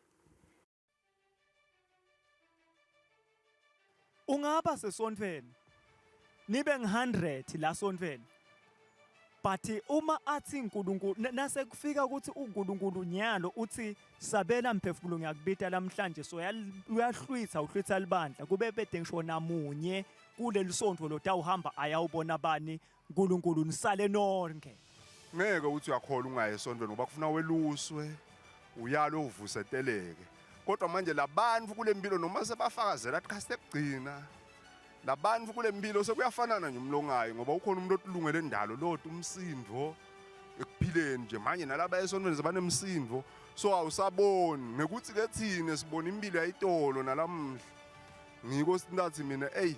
Ungaba sesontfweni nibe ngi-100 la sontfweni but uma athi uNkulunkulu nasekufika ukuthi uNkulunkulu nyalo uthi sabela mphefumulo ngiyakubita lamhlanje so uyahlwitha uhlwitha libandla kube bede ngisho namunye kuleli sontfo lotawuhamba ayawubona bani uNkulunkulu nisale nonke. Ngeke uthi uyakholwa ungayi esontweni ngoba kufuna weluswe uyalwe uvuseteleke. Kodwa manje labantu kule mpilo noma sebafakazela athi khasi sekugcina labantu kule mpilo sekuyafanana nje umlongayi ngoba ukhona umuntu otilungele endalo loti umsindo ekuphileni nje manje nalaba esontweni sebanemsindo so awusaboni ngekuthi ke thina sibona impilo yayitolo nalamhla ngiko sintathi mina eyi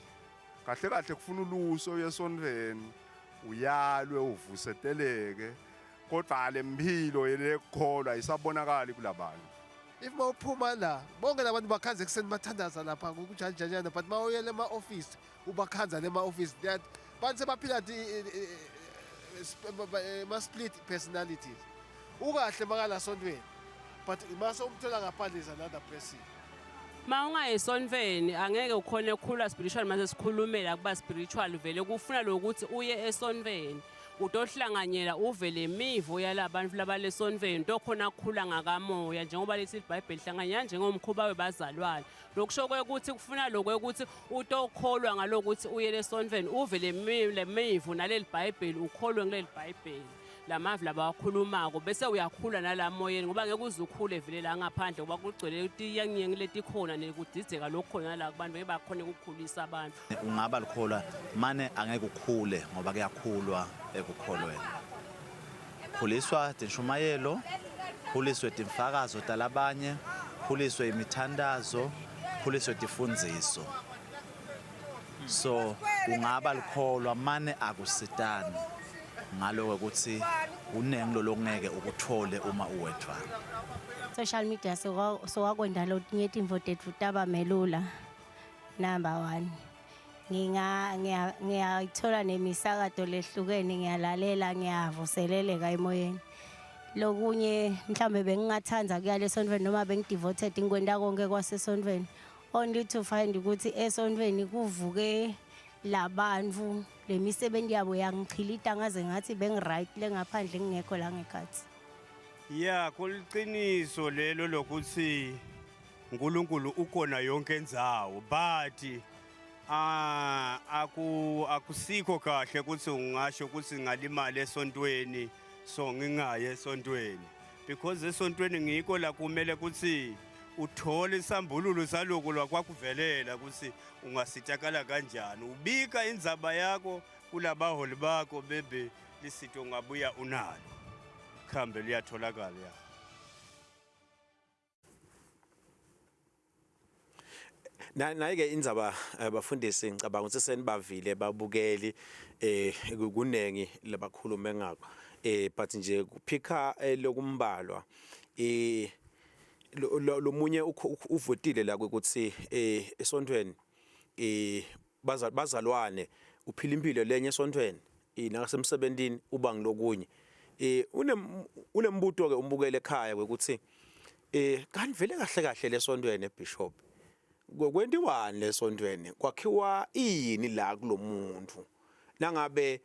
kahle kahle kufuna uluso uyesontweni uyalwe uvuseteleke kodwa le mpilo yelekukholwa ayisabonakali kulabantu. If mawuphuma la bonke labantu bakhanza ekuseni bathandaza lapha kujanjanjana but mawuyele ema-office ubakhanza lema-office that bantu sebaphila ma-split personalities. Ukahle makala sontweni but mase umthola ngaphandle is another person. Ma ungayi esontweni angeke ukhone ukukhula spiritual mase sikhulumela kuba spiritual vele kufuna lokuthi uye esontweni utohlanganyela uve le mivo yalabantu labalesontweni tokhona kukhula ngakamoya njengoba lithi iBhayibheli hlanganyela njengomkhuba webazalwane. Lokusho kwekuthi kufuna lokwekuthi utokholwa ngalokuthi uye lesontweni uve le mivo naleli Bhayibheli ukholwe kuleli Bhayibheli lamavi labawakhulumako bese uyakhula nalamoyeni ngoba ngeke uze ukhule vele la ngaphandle ngoba kugcwele tiyangiyengi letikhona nekudidzeka lokukhona la kubantu ngeke bakhone ukukhulisa abantu. Ungaba likholwa mane angeke ukhule ngoba kuyakhulwa ekukholweni. Khuliswa tinshumayelo, khuliswe timfakazo talabanye, khuliswe imithandazo, khuliswe tifundziso. So ungaba likholwa mane akusitani ngaloko ukuthi kunengi lolongeke ukuthole uma uwedvwana. Social media sowakwenda lotinye tintfo tetfu taba melula. Number 1 ngiyayithola nemisakato lehlukene ngiyalalela ngiyavuseleleka emoyeni. Lokunye mhlambe bengingathanda kuya lesontweni noma bengidevoted ngikwenda konke kwasesontweni only to find ukuthi esontweni kuvuke labantu lemisebenzi yabo yangichilita ngaze ngathi bengiright lengaphandle ngingekho la ngekhathi. Ya kuliqiniso lelo lokuthi uNkulunkulu ukhona yonke indzawo but akusikho kahle ukuthi ungasho ukuthi ngalimala esontweni so ngingaye esontweni because esontweni ngikho la kumele ukuthi uthole isambululo saloko lwakwakuvelela ukuthi ungasitakala kanjani ubika indzaba yakho kulabaholi bakho bebe lisito ungabuya unalo khambe liyatholakala ya. Naye ke indzaba bafundisi ngicabanga ukuthi senibavile babukeli kunengi labakhulume ngakho but nje kuphika lokumbalwa lomunye uvotile la ukuthi esontweni bazalwane uphila impilo lenye esontweni nasemsebentini uba ngilokunye unembuto ke umbukele ekhaya ukuthi kanti vele kahle kahle lesontweni bishop kwentiwani lesontweni kwakhiwa ini la kulomuntu nangabe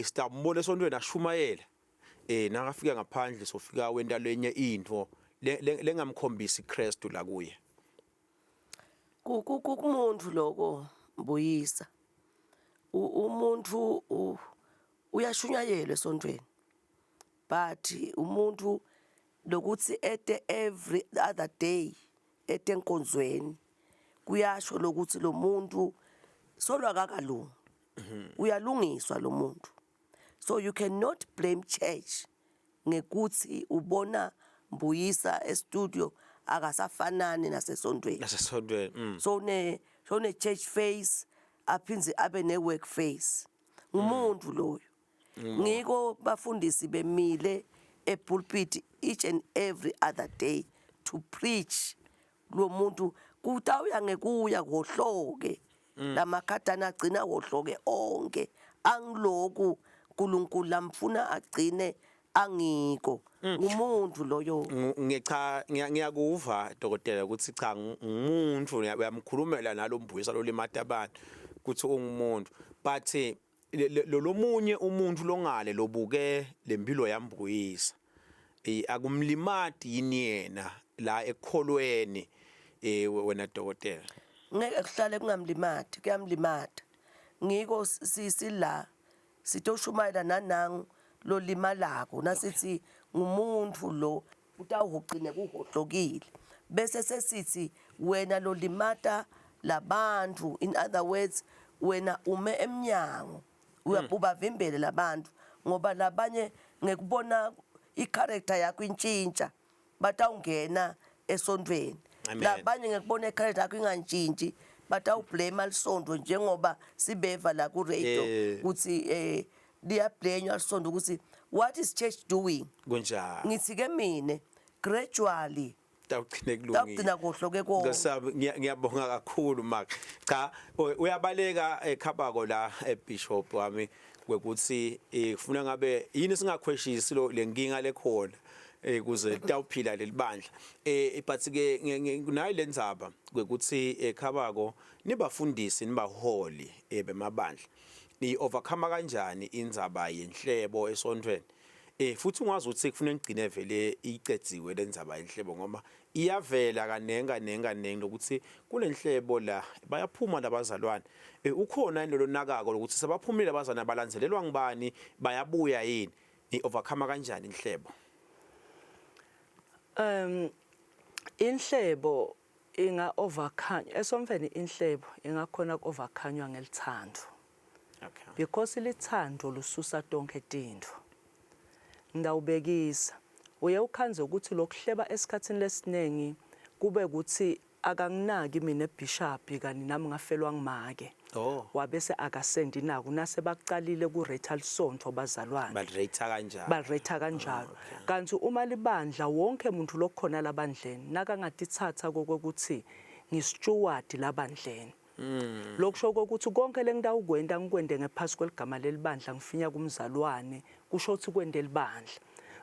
sitambona esontweni ashumayela nakafika ngaphandle sofika wenta lenye into lengamkhombisi Kristu la kuye. Kumuntu lokho mbuyisa umuntu uyashunyayelwa esontweni but umuntu lokuthi ete every other day ete enkonzweni kuyasho lokuthi lo muntu solwa kakalungi uyalungiswa lo muntu. So you cannot blame church ngekuthi ubona Mbuyisa e-studio akasafanani nasesontweni. Nasesontweni. So ne church face aphindze abe ne work face. Ngumuntu loyo. Ngiko bafundisi bemile epulpit each and every other day to preach lo muntu. Kutawuya ngekuya kuhloke lamakhadana, agcina wohloke onke angiloku uNkulunkulu lamfuna agcine angiko. Ngumuntu loyo. Ngicha, ngiyakuva dokotela ukuthi cha, ngumuntu, uyamkhulumela nalombuyisa lolimata abantu ukuthi ungumuntu, but lo lomunye umuntu longale lobuke lempilo yambuyisa, akumlimati yini yena la ekukholweni, wena dokotela? Ngeke kuhlale kungamlimati, kuyamlimata. Ngiko sila sitoshumayela nanangu lolimalako, nasithi ngumuntu lo utawugcine kuhohlokile, bese sesithi wena lolimata labantu, in other words, wena ume emnyango, uyabavimbele labantu, ngoba labanye ngekubona i-character yakho intshintsha batawungena esontweni. Amen. Labanye ngekubona i-character yakho ingantshintshi batawublame lisonto, njengoba sibeva la ku radio ukuthi liyablamewa lisonto ukuthi what is church doing? Kunjalo. Ngithi ke mine, gradually tawugcine kulungile. Tawugcina kuhloke konke. Nkosi, ngiyabonga kakhulu Mark. Cha, uyabaleka ekhabako la, bishop wami, kwekuthi kufuna ngabe yini singakhweshisi lo lenkinga lekhona kuze tawuphila lelibandla, but ke nayi lendzaba kwekuthi ekhabako nibafundisi, nibaholi bemabandla, ni overcome kanjani indzaba yenhlebo esontweni? Futhi ungazi ukuthi kufanele ngigcine vele icedziwe lendzaba yenhlebo, ngoba iyavela kanengi kanengi kanengi lokuthi kunenhlebo la bayaphuma labazalwane. Ukhona yini lonakako lokuthi sebaphumile abazalwane, balandzelelwa ngibani, bayabuya yini? Ni overcome kanjani inhlebo? Inhlebo inga overcome esomfeni, inhlebo ingakhona ku overcome ngelithando. Because lithando lususa tonke tintfo. Ngawubekisa, uye ukhanze ukuthi lokuhleba esikhatsini lesinengi kube ukuthi akanginaki mina bishop, kani nami ngafelwa ngimake. Wabese akasendi naku nase baqalile ku rate lisontfo bazalwane. Ba-rate kanjalo. Ba-rate kanjalo. Kanti uma libandla, wonke umuntu lokhona labandleni nakangatitsatsa kokuthi ngi-steward labandleni. Lokusho ukuthi konke lengitawukwenta ngikwente ngephasi kweligama lelibandla, ngifinya kumzalwane kusho ukuthi kwente libandla.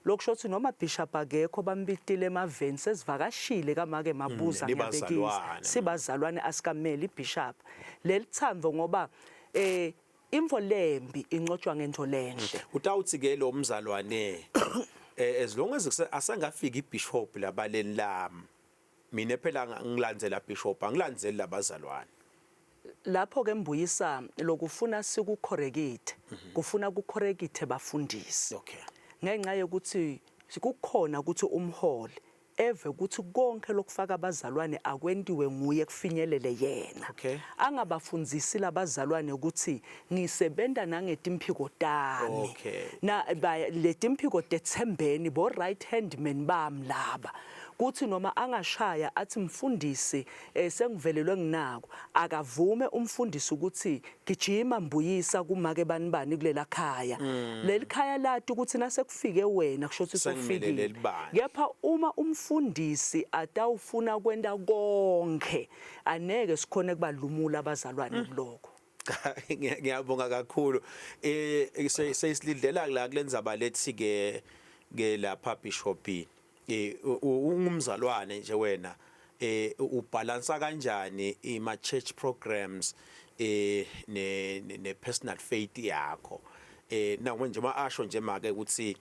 Lokusho ukuthi noma bishop akekho, bambitile emaveni, sesivakashile kamake Mabuza, ngiyabekisa. Nibazalwane. Sibazalwane, asikameli bishop. Lelithando, ngoba imvo lembi incotshwa ngento lenhle. Utawuthi ke lo mzalwane, as long as asangafiki ibishop labaleni lami, mina phela ngilandzela bishop, angilandzeli labazalwane. Lapho ke mbuyisa, lokufuna sikucorrecte, kufuna kucorrecte bafundisi. Ngenxa yokuthi kukhona ukuthi umholi eve ukuthi konke lokufaka abazalwane akwentiwe nguye, kufinyelele yena. Angabafundzisi labazalwane ukuthi ngisebenta nangetimphiko tami. Na letimphiko tethembeni bo right hand man bami laba. Kuthi noma angashaya athi mfundisi, sengivelelwe nginako, akavume umfundisi ukuthi gijima mbuyisa kumake bani bani kulela khaya. Leli khaya lati ukuthi nasekufike wena kusho ukuthi Sengimelele sofikile. libandla. Kepha uma umfundisi atawufuna kwenta konke, aneke sikhone kubalumula abazalwane kuloko. Cha, ngiyabonga kakhulu. Seyisilindlela la kulendzaba lethi ke lapha bishop, ungumzalwane nje wena, ubalansa kanjani ima church programs ne personal faith yakho? Na nje ma asho nje make ukuthi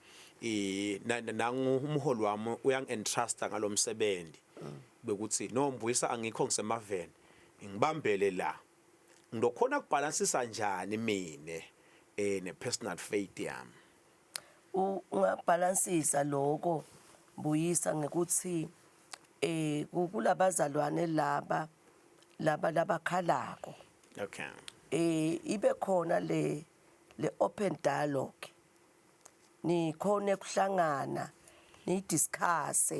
nangu umholi wami uyang entrust ngalomsebenzi bekuthi no mbuyisa, angikho, ngisemaveni, ngibambele la, ngilokhona kubalansisa njani mine ne personal faith yami? Ungabalansisa lokho buyisa ngekuthi kulabazalwane laba labakhalako ibe khona le open dialogue, nikhone kuhlangana ni discuss,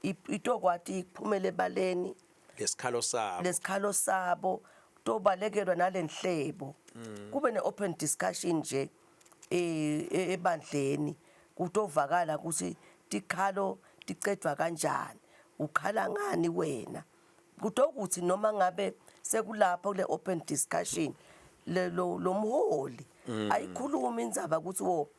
itokwati iphumele ebaleni lesikhalo sabo. Lesikhalo sabo. Tobalekelwa nalenhlebo. Kube ne-open discussion nje ebandleni kutovakala ukuthi tikhalo ticedwa kanjani, ukhala ngani wena. Kutokuthi noma ngabe sekulapho kule open discussion lo lomholi ayikhuluma indzaba ukuthi wo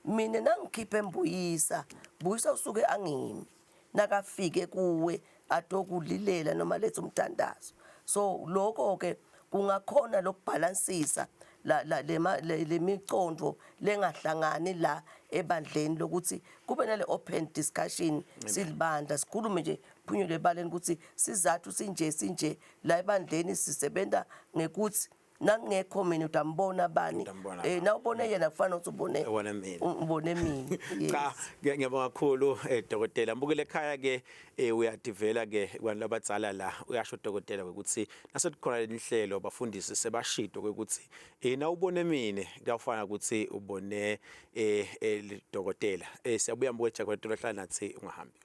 mina nangikhiphe embuyisa buyisa usuke angimi nakafike kuwe atokulilela noma lethe umthandazo. So lokho ke kungakhona lokubhalansisa la la lemicondo lengahlangani la ebandleni lokuthi kube nale open discussion silibandla sikhulume nje phunyule ebaleni ukuthi sizathu sinje sinje la ebandleni sisebenza ngekuthi nangekho mina utambona bani nawubone yena kufanele ukuthi ubone mina ubone mina. Cha, ngiyabonga kakhulu dokotela. Mbukele ekhaya ke uyadivela ke kwantu labadzala la uyasho dokotela ukuthi nasekukhona lenhlelo bafundisi sebashido ukuthi nawubone mina kuyafana ukuthi ubone dokotela. Siyabuya mbukele Jack hlala nathi ungahambi.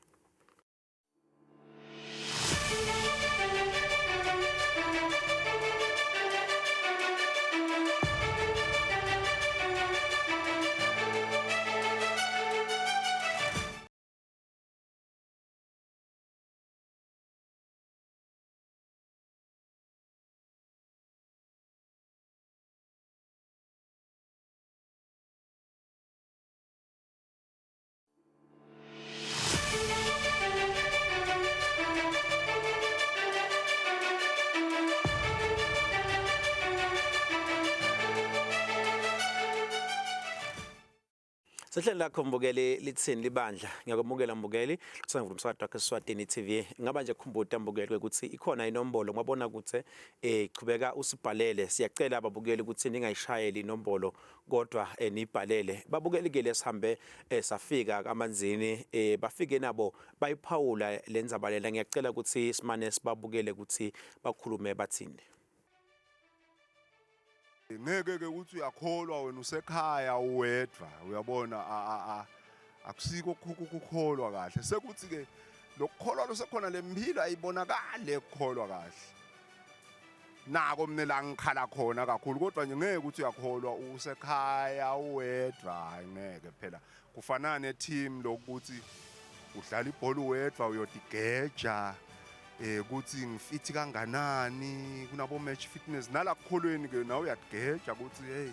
Sehlelo lakho mbukeli litsini libandla. Ngiyakwamukela mbukeli kusangivula umsakazo wakhe Eswatini TV. Ngaba nje kukhumbuta mbukeli ukuthi ikhona inombolo ngwabona ukuthi chubeka usibhalele. Siyacela ababukeli ukuthi ningayishayeli inombolo kodwa nibhalele. Babukeli ke lesihambe safika kamanzini bafike nabo bayiphawula lendzaba lela. Ngiyacela ukuthi simane sibabukele ukuthi bakhulume bathini. Ngeke ke ukuthi uyakholwa wena usekhaya uwedwa uyabona akusiko ukukholwa kahle. Sekuthi ke lokukholwa losekhona lempilo ayibonakale ukukholwa kahle. Nako mina la ngikhala khona kakhulu kodwa nje ngeke ukuthi uyakholwa usekhaya uwedwa, hayi ngeke phela. Kufanana neteam lokuthi udlala ibhola uwedwa uyodigeja ukuthi ngifithi kanganani kunabo match fitness nala kukholweni ke nawe uyadigeja ukuthi hey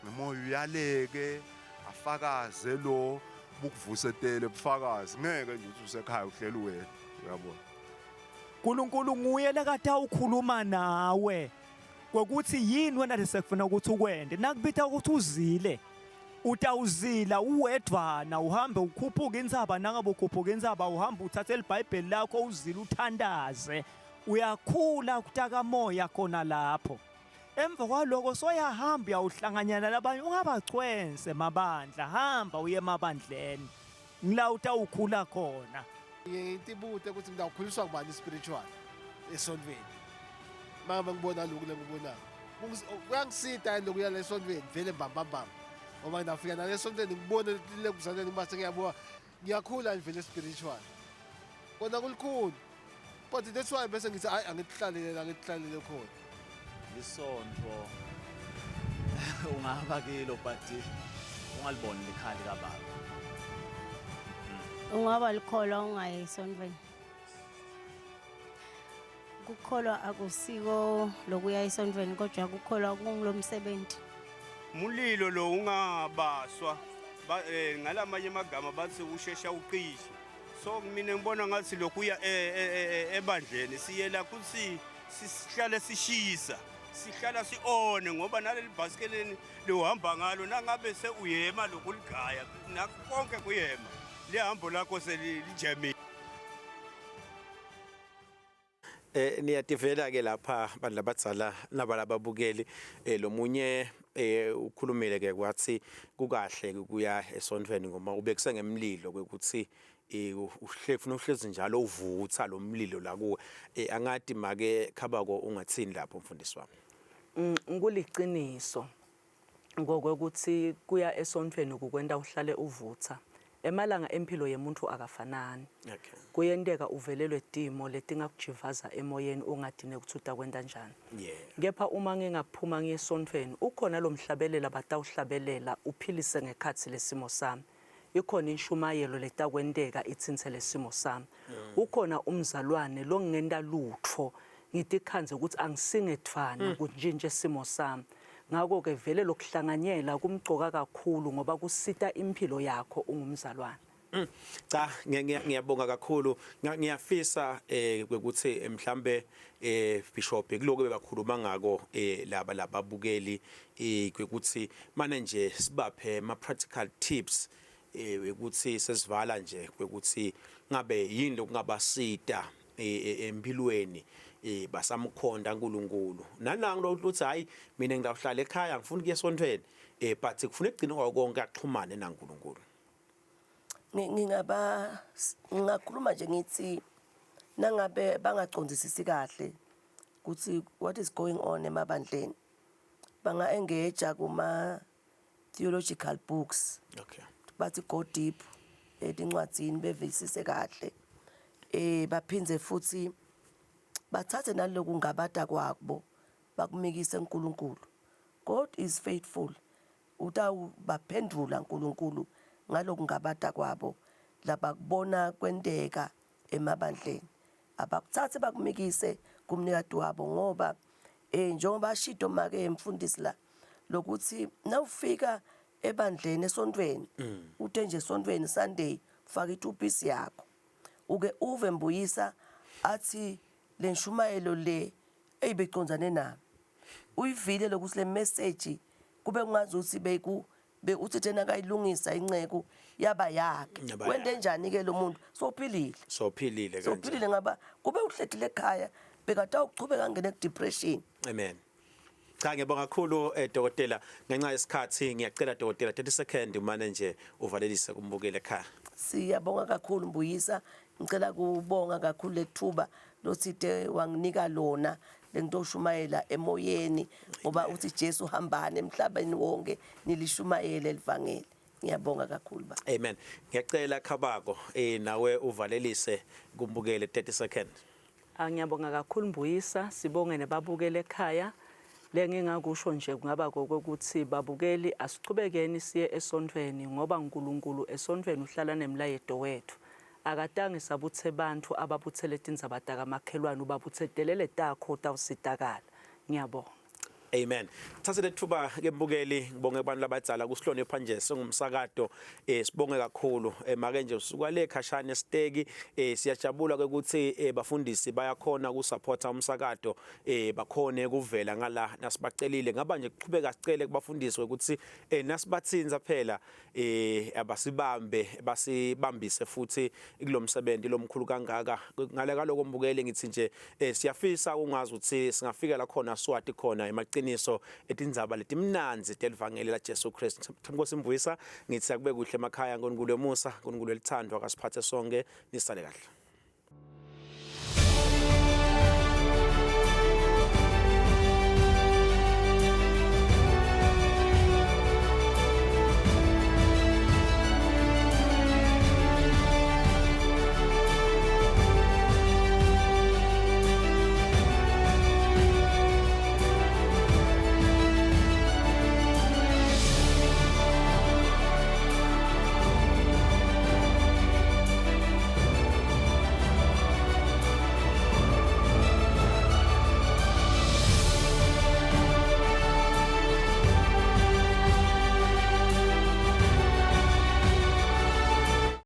ngemoya uyaleke afakaze lo bukuvusetele bufakazi. Ngeke nje uthi usekhaya uhleli wedwa uyabona. uNkulunkulu nguye lekade ukhuluma nawe kwekuthi yini wena lesekufuna ukuthi ukwende nakubita ukuthi uzile utawuzila uwedvana uhambe ukhuphuka intsaba nangabe ukhuphuka intsaba uhambe uthathe iBhayibheli lakho uzile uthandaze uyakhula kutakamoya khona lapho. Emva kwaloko soyahamba uyawuhlanganyana labanye ungabachwense mabandla hamba uye emabandleni ngila utawukhula khona. Ngitibute ukuthi ngidawukhuliswa kubani spiritual esontweni. Mangabe ngibona lokhu lengikubonayo. Kuyangisita yini lokuya lesontweni vele mbamba mbamba. Ngoba ngidafika nalesontweni ngibone lekuzaneni ngiba sengiyabuka ngiyakhula vele spiritual. Kona kulikhulu. But that's why bese ngithi hayi angithlalele angithlalele khona. Lisonto ungaba kilo but ungaliboni likhali kababa. Ungaba likholwa ungayi esontweni. Kukholwa akusiko lokuya esontweni kodwa kukholwa kungilomsebenzi. Mulilo lo ungabaswa ngalamanye amagama bathi ushesha uqishe. So mina ngibona ngathi lokuya ebandleni siyela kuthi sihlale sishisa sihlala sione ngoba naleli bhasikeli lihamba ngalo nangabe seuyema lokuligaya nakonke kuyema lihambo lakho selijemile. Niyativela ke lapha bantu labadzala nabalababukeli lomunye ukhulumile ke kwathi kukahle kuya esontweni ngoba ubekuse ngemlilo kwekuthi uhlefuna uhlezi njalo uvutha lo mlilo la kuwe. Angadi make khabako ungathini lapho mfundisi wami? Kuliciniso ngokuthi kuya esontweni kukwenta uhlale uvutha. Emalanga empilo yemuntu akafanani. Okay. Kuyenteka uvelelwe timo letingakujivaza emoyeni ungadine ukuthi utakwenta njani. Kepha uma ngingaphuma ngiye esontfweni ukhona lo mhlabelela batawuhlabelela uphilise ngekhatsi lesimo sami. Ikhona inshumayelo letakwenteka itsintse lesimo sami. Ukhona umzalwane longenta lutfo ngitikhandze ukuthi angisingedvwana kuntshintshe isimo sami. Ngakho-ke vele lokuhlanganyela kumcoka kakhulu ngoba kusita impilo yakho ungumzalwane. Cha, ngiyabonga kakhulu. Ngiyafisa ukuthi mhlambe Bishop kuloko bebakhuluma ngako laba lababukeli ukuthi manje nje sibaphe ama practical tips ukuthi sesivala nje ukuthi ngabe yini lokungabasita empilweni basamkhonda uNkulunkulu nanangu lo uthi hayi, mina ngidawuhlala ekhaya, ngifuna ukuya esontweni, but kufuna ekugcina kwako konke axhumane naNkulunkulu. Ngingaba ngingakhuluma nje ngithi nangabe bangacondzisisi kahle ukuthi what is going on emabandleni, banga engage kuma theological books. Bathi go deep etincwadzini, bevisise kahle, baphindze futhi bathathe naloku ngabata kwabo bakumikise uNkulunkulu. God is faithful, utawubaphendvula uNkulunkulu ngaloku ngabata kwabo labakubona kwenteka emabandleni. Abakuthathe bakumikise kumnikati wabo, ngoba njengoba ashido make emfundisi la lokuthi nawufika ebandleni esontweni, uthe nje esontweni Sunday faka i-two piece yakho, uke uve Mbuyisa athi lenshumayelo le eyibecondzane nami, uyivile lokuthi le message kube kungazi ukuthi beku be uthi thena kayilungisa inceku yaba yakhe. Yaba Wente yakhe. njani ke lo muntu sophilile? Sophilile kanje. Sophilile ngaba kube uhletile ekhaya bekade ukuchubeka ngene ku depression. Amen. Cha, ngiyabonga kakhulu dokotela. Ngenxa yesikhathi ngiyacela dokotela 30 second manje nje uvalelise kumbukele ekhaya. Siyabonga kakhulu Mbuyisa, ngicela kubonga kakhulu lethuba lothite wanginika lona lengitoshumayela emoyeni, ngoba uthi Jesu hambane emhlabeni wonke nilishumayele elivangeli. Ngiyabonga kakhulu ba. Amen. Ngiyacela Khabako nawe uvalelise kumbukele 30 second. Ngiyabonga kakhulu Mbuyisa, sibonge nebabukele ekhaya. Lengingakusho nje kungaba kokuthi babukeli asichubekeni siye esontweni, ngoba uNkulunkulu esontweni uhlala nemlayeto wethu. Akatange sabuthe bantfu ababuthele tindzaba takamakhelwane, ubabuthetelele takho utawusitakala. Ngiyabonga. Amen. Thathe lethuba ke mbukeli ngibonge kubantu labadzala kusihlonipha nje singumsakato, sibonge kakhulu, make nje usuka le khashana esiteki, siyajabula ke ukuthi bafundisi bayakhona kusupporta umsakato, bakhone kuvela ngala nasibacelile. Ngaba nje kuchubeka sicele kubafundisi ukuthi nasibatsinza phela abasibambe basibambise futhi kulomsebenzi lomkhulu kangaka. Ngale kaloko mbukeli ngithi nje siyafisa ungazi ukuthi singafika la khona swati khona emaqiniso etindzaba letimnandzi telivangeli la Jesu Christ. Nkosi Mbuyisa, ngithi akube kuhle emakhaya. uNkulunkulu wemusa, uNkulunkulu welithandwa akasiphathe sonke, nisale kahle.